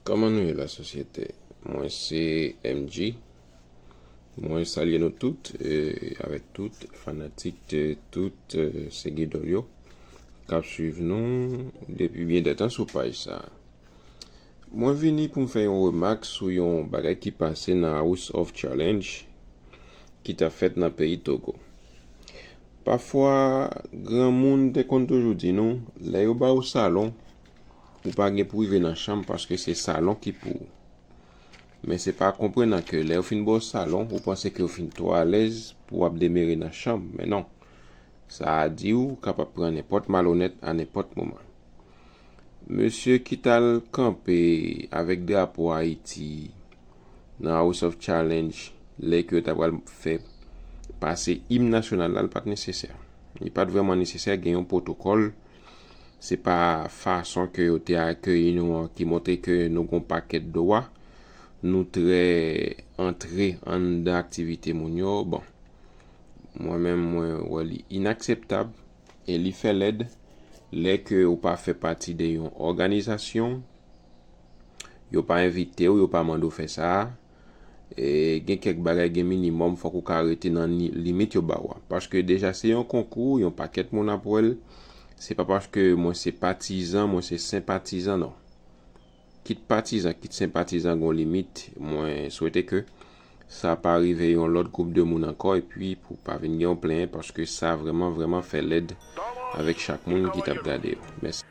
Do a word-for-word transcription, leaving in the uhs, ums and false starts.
Kòman nou ye, lasosyete? Mwen se M G. Mwen salye nou tout, e, avèk tout fanatik, e, tout, e, segidòl yo k ap swiv nou depi byen dètan sou paj sa a. Mwen vini pou m fè yon remak sou yon bagay ki pase nan House of Challenge ki t ap fèt nan peyi Togo. Pafwa, granmoun te konn toujou di nou, lè yo ba w salon, ou pa gen pou rive nan chanm, paske se salon ki pou ou. Men se pa konprenan ke lè yo fin ba w salon, ou panse ke w fin twò alèz pou w ap demere nan chanm. Men non. Sa a di w kapab pran nenpòt malonèt a nenpòt moman. Mesye ki t al kanpe avèk drapo Ayiti nan House of Challenge, lè ke yo ta pral fè pase im nasyonal la, l pa t nesesè. Li pa t vrèman nesesè gen yon pwotokòl. Se pa fason ke yo te akeyi nou an ki montre ke nou gon pakèt dwa, nou trè antre anndan aktivite moun yo. Bon, mwen menm, mwen wè li inakseptab e li fè lèd lè ke ou pa fè pati de yon òganizasyon, yo pa envite w, yo pa mande w fè sa. E, gen kèk bagay, gen minimòm, fòk ou ka rete nan ni-, limit yo ba w a. Paske deja se yon konkou, yon pakèt moun ap wè l. Se pa paske mwen se patizan, mwen se senpatizan, non. Kit patizan, kit senpatizan gon limit. Mwen swete ke sa pa rive yon lòt gwoup de moun ankò, epi pou pa vin gen yon plenyen, paske sa vrèman, vrèman fè lèd avèk chak moun ki t ap gade yo. Mèsi.